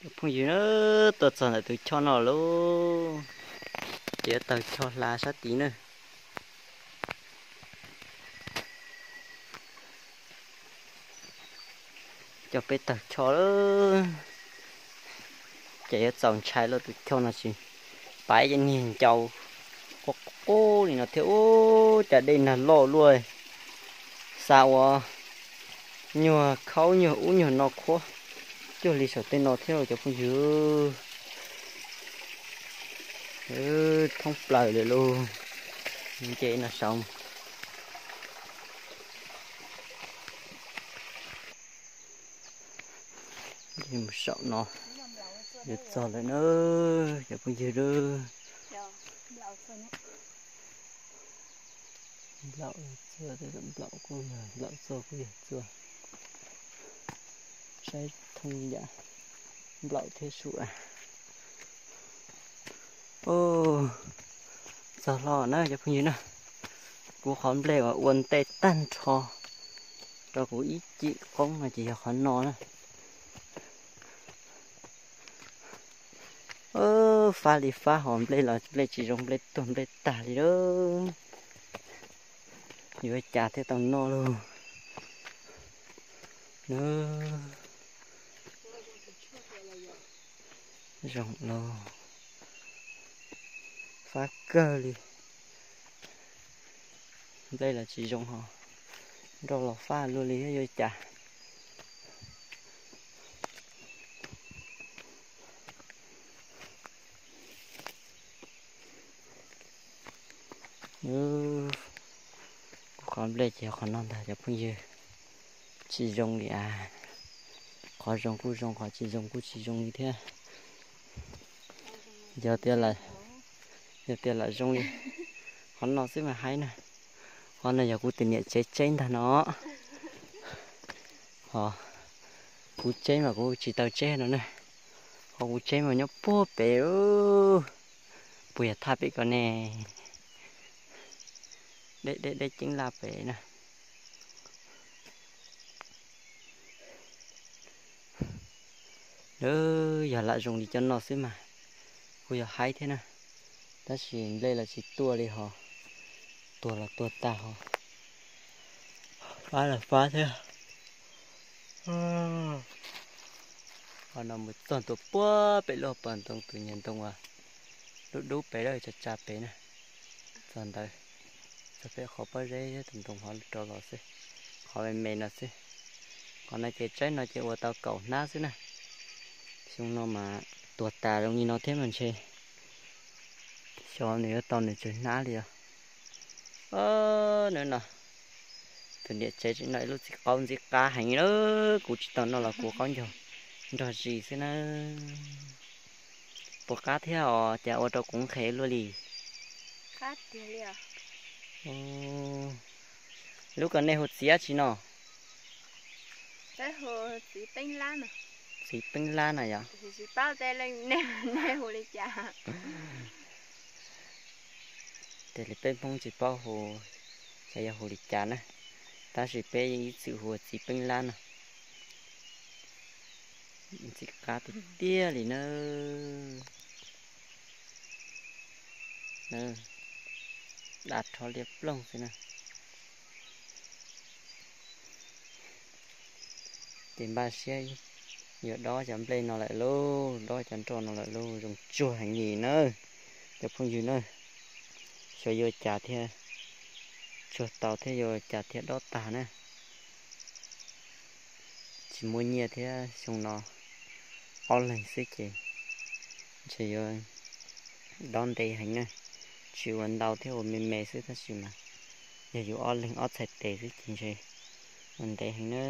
Phooj ywg na, tuaj txog ntawm tus choj no lauj, ces yuav taug choj hla sab tid na. Coj peb taug choj lawm, ces yuav txaus ntshai lauj, tus choj no tsis paib ces niag ncau quaj qub li no thiab. Ub, cas dej nag loj luaj, xa ua nyuag khaub nyuag ub nyuag no qhuav cuag li saum tej no thiab lauj cov phooj ywg. Thoob plaws lawm lauj, nce no saud. Mus saum no yuav txog lawm na cov phooj ywg lauj. Nplaum txua, nplaum kuj yog, nplaum txua kuj yog txua. Saib thooj yam nplaum thiab sua. Txog hlo na cov phooj ywg na, kuv qhov nplej uas ua ntej tag nrho rau kuv ib cim qoob no ces yog qhov no na. Fab li fab hos nplej los nplej tsis zoo, nplej tuag nplej tag li lauj. Yuav cas thiaj tau noj lauj. Zoo lauj, fab kawg li. Nplej los tsis zoo hos nroj los fab luaj li yuav cas. Kuv qhov nplej ces qhov no ntag cov phooj ywg. Tsis zoo li as. Qhov zoo kuj zoo, qhov tsis zoo kuj tsis zoo li thiab. Yog tias, yog tias lam zoo li qhov no xwb mas haib na. Qhov no yog kuv tus niam tsev tseb ntag no. Ho kuv tseb mas kuv tsis tau tseb no na. Qhov kuv tseb mas nyob puag pem, puas yog thaj pem ko ne. Deb deb deb ceeb laj pem na. Yog lam zoo li cov no xwb mas kuj yog haib thiab na. Tab sis nplej los tsis tuaj li hos, tuag los tuag tag hos, fab los fab thiab. Qhov no mus txog ntua puag pem lub hauv paus ntoo, tus niag ntoo uas dub dub pem lawm, tsa tsa pem na. Txog ntawd, txog pem qhov pob zeb thiab tus ntoo hov rov los xwb, qhov me me no xwb. Qhov no ces tsaib no ces ua tau kaum hnab xwb na. Xyoo no mas tuag tas zoo li no thiab mas ntshe xyov nws yuav tau nws tsawg hnab li os. Nws no, tus niam tsev tseem noj ib lub txiv qaub ntxim qab heev lawm, kuv tsis tau noj los kuv qaub ncaug nrog zis xwb na. Puas qab thiab os, cas ua rau kuv nqhis luaj li. Lub ko nej hu txiv dab tsi no? Txiv Peeb Lab no yog. Tej li peb Hmoob tsis paub hu, xyov yog hu li cas na, tab sis peb yeej ib txwm hu ua txiv Peeb Lab no. Ntxim qab tiag tiag li na. Daj rho liab ploog xwb na. Ces npaj siab yuav dob cov nplej no lawm lauj, dob cov nroj no lawm lauj, zoo tsuag heev li na. Cov phooj ywg na, xyov yuav cas thiaj tsuag tau thiab yuav cas thiaj dob tag na. Tsis muaj nyiaj thiab, xyoo no ob leeg xwb ces ntshe yuav dob ntev heev na. Tsis ua ntau thiab, ua me me xwb tab sis mas yog yus ob leeg ob txhais tes xwb ces ntshe ua ntev heev na.